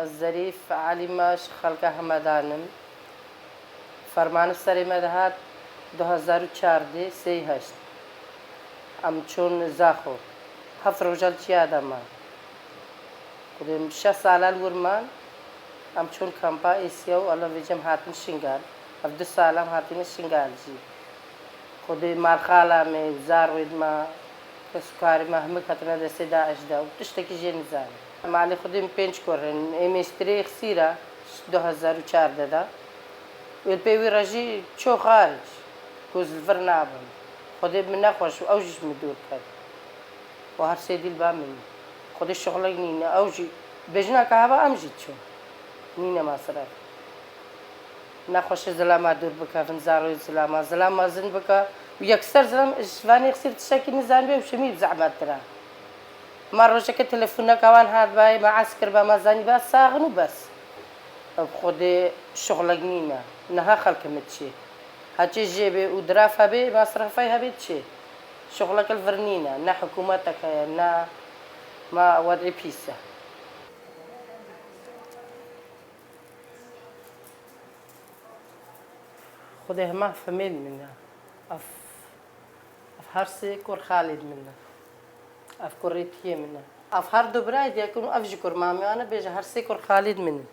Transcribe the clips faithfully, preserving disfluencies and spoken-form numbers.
Ez Zerîf Elî me ji xelka Hemedan im. Fermanî serê me dihat du hezar û çardeh sê heşt. Em çûn Zaxo. Heft roja li çiya de man. Xwedê em şeş sala li wir man. Em çûn kampa Êsya û Allah vêcem hatin Şingal. Ev du sala em hatine Şingal jî. Xwedê malxala me û zarwêd me, kes û karê me hemik hatine destê DAIŞ de û tiştekî jê nizane. Malê Xwedê em pênc kur in. Ê mêştirê xisîra du hezar û çardeh de. Û pê wî re jî çû xaric. Ku ez li vir nabim. Xwedê min nexweş û ew jî ji min dûr ket. Û her sê dîl ba min. Xwedê şixulek nîne. Ew jî bêjina ka heva em jî çûn. Nîne masref. Nexweşe zilama dûr bikevin, zarê zilama, zilam mezin bike. Û yekser zilam ji vanê xisîr tiştekî nizanibê û şemî bi zehmet tira. Ma rojeke telefoneka wan hat bayê, ma ez kiriba, ma zanîba saxin û bes. Ev Xwedê şixulek nîne. Niha xelkê min çê. Heçê jê bê û diraf hebê, masrefay hebê çê. Şixulek li vir nîne. Ne hikûmetek heye, ne ma wedî pîs e. Xwedê hema femêl min e. Ev, ev her sê kur xalêd min e. Ev kurê tiyê min e. Ev her du birayê diye ku ev ji kur mamê wan e, bêje her sê kur xalêd min in.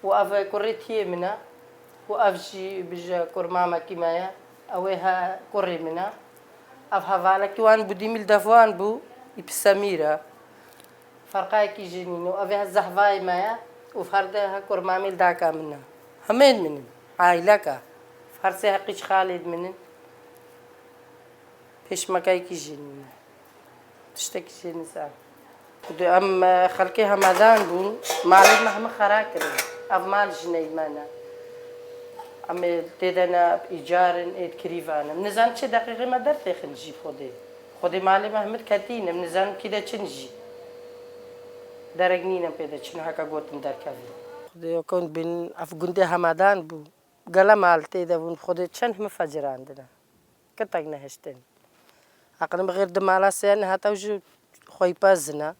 Û ev kurê tiyê min e. Û ev jî bêje kur mamekî me ye. Ew ê he kurê min e. Ev hevalekî wan bû dîmîl dev wan bû, î pisemîr e. Ferqayekî jî nîne. Ev ê zehvayê me ye û her de he kurmamî li daka min e. Hemên min in. Aîleka. Her sê heqî ji xalê min in. Pêşmekayekî jî nîne. Tiştekî jê nizan. Em, e, xelkê Hemadan bûn. Malê me hemû xera kirin. Ev mal jineyê me ne. Em ê tê de ne îcar in, ê di kirîvan in. Nizan çi deqîqê me dertêxin jî Xwedê. Xwedê malê me hemû ketîn, em nizanim kî de çin jî. Derek nîne pê de çin, heke gotin derkevin. Xwedê kon bin ev gundê Hemadan bû. Gele mal tê de bûn, Xwedê çend hemû fecirandine. Kitek nehiştin. Aqil min xêr di mala sê nehata û ji xweypa zina.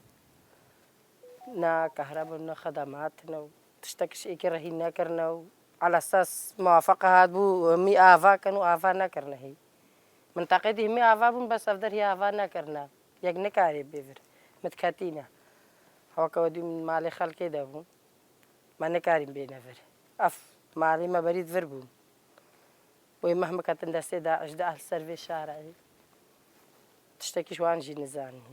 Na kahrabûn, na xedemat, na tiştek ji êkê re hîn nekirine û ala esas muwafeqa hatbû, hemî ava kin û ava nekirine hî. Minteqê dî hemî ava bûn, bes ev der hî ava nekirine. Yek nikarê bê vir. Min diketîne. Hewke wedî min malê xelkê de bûn. Me nikarîn bêne vir. Ev malê me berî di vir bûn. Wê meh min ketin destê DAIŞ de ehl ser vê şarê. Tiştekî ji wan jî nizanî.